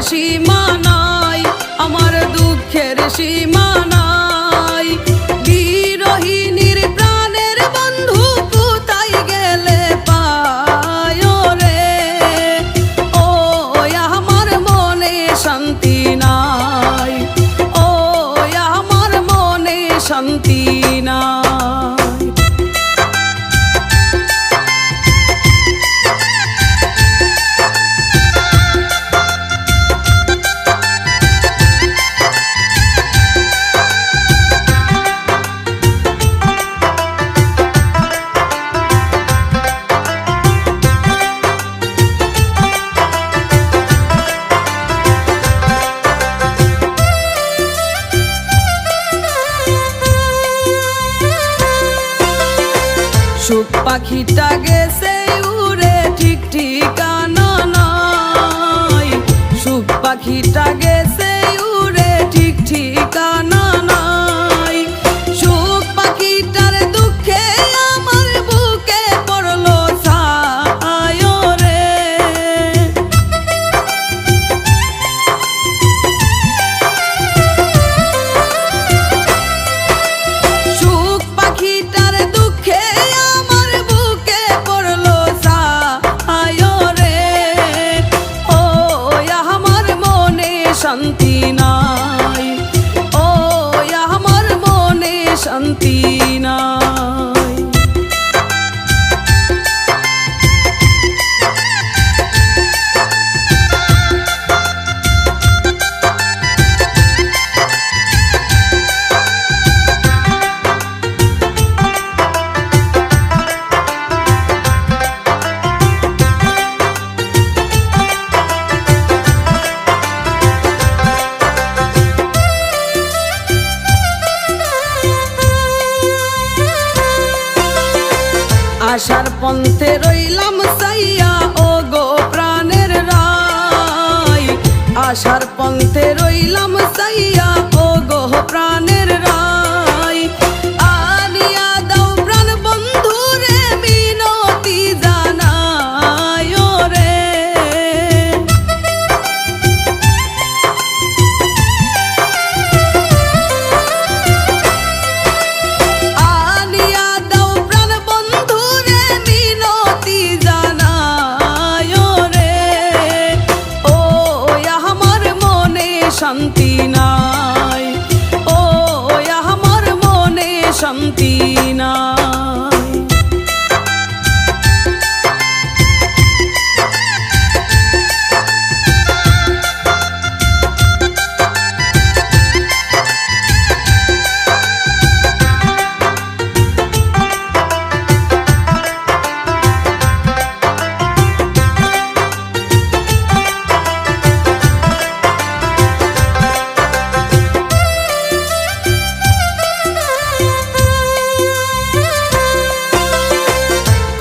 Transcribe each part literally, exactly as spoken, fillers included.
সীমা নাই, আমার দুঃখের সীমা নাই। বিরহিনীর প্রাণের বন্ধু কোথায় গেলে পায় রে? ও আমার মনে শান্তি নাই, ও আমার মনে শান্তি নাই। সুখ পাখিটা গেছে উড়ে, ঠিক ঠিকানা নাই। সুখ পাখিটা গেছে উড়ে, ঠিক ঠিকানা নাই। সুখ পাখিটার দুঃখে আমার বুকে পড়লো ছায় রে। সুখ পাখিটার দুঃখে আমার বুকে পড়লো ছায় রে। ও আমার মনে শান্তি নাই, ও আমার মনে শান্তি নাই। আশার পন্থে রইলাম চাইয়া, ও গো প্রাণের রাই। আশার পন্থে রইলাম চাইয়া, ও গো প্রাণের রাই। আনিয়া দাও প্রাণ বন্ধুরে, মিনতি জানাই রে। আনিয়া দাও প্রাণ বন্ধুরে, মিনতি জানাই রে। ও আমার মনে শান্তি নাই, ও আমার মনে শান্তি নাই।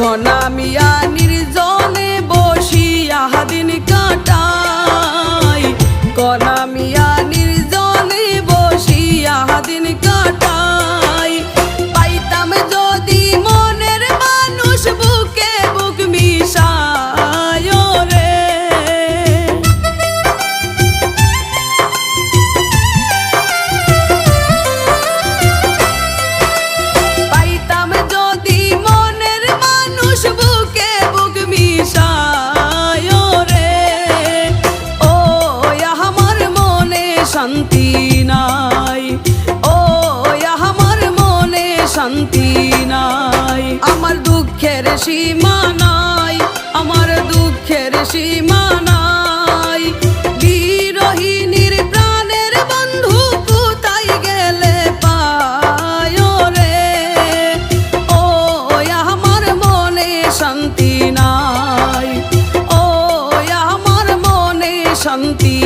কনা মিয়া নির্জনে বসিয়া দিন কাটাই, কনা মিয়া নির্জনে বসিয়া দিন কাটাই। পাইতাম যদি মনের মানুষ, বুকে বুক মিশায় রে। পাইতাম যদি মনের মানুষ, বুকে বুক মিশায় রে। ও আমার মনে শান্তি নাই, ও আমার মনে শান্তি নাই। আমার দুঃখের সীমা নাই, আমার দুঃখের সীমা নাই। বিরহিনীর প্রাণের বন্ধু কোথায় গেলে পায় রে? ও আমার মনে শান্তি নাই, ও আমার মনে শান্তি